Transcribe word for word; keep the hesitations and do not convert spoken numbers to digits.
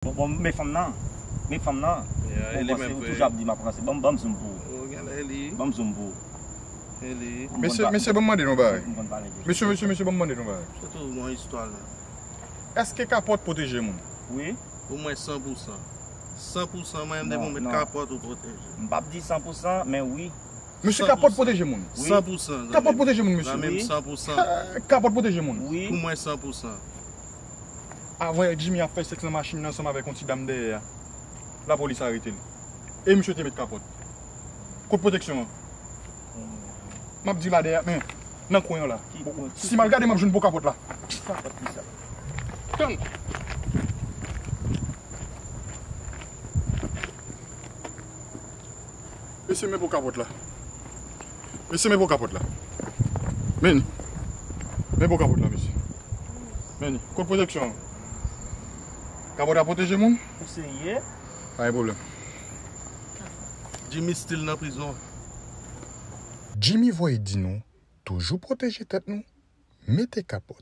Bon, bon, men fanm nan. Men fanm nan. Bon, e li menm, ou toujou ap di m ap ranse. Ban m, ban m zoom pou ou. Ban m zoom pou ou. Mesye, mesye, ban m mande nou bagay. Mesye, mesye, mesye, ban m mande nou bagay. Se toujou yon istwa la. Èske kapòt pwoteje moun? Wi. Pou mwen, san pou san. San pou san, mwen menm, depi w met kapòt, ou pwoteje. M p ap di san pou san, men wi. Mesye, kapòt pwoteje moun. San pou san. Kapòt pwoteje moun, mesye. Menm san pou san. Kapòt pwoteje moun. Wi. Pou mwen, san pou san. Avè Jimmy ap fè sèks nan machin nan ansanm avèk yon ti dam dèyè a. Lapolis arete l. E misye te met kapòt. Kot pwoteksyon an? M ap di la dèyè, men, nan kwen an la. Si m al gade, m ap jwenn po kapòt la. Tann! Mesye, men po kapòt la. Mesye, men po kapòt la. Men. Men po kapòt la, mesye. Men, kot pwoteksyon an? Kapòt ap pwoteje moun? Ou serye? Pa gen pwoblèm. Jimmy still nan prizon. Jimmy voye di nou, toujou pwoteje tèt nou, mete kapòt.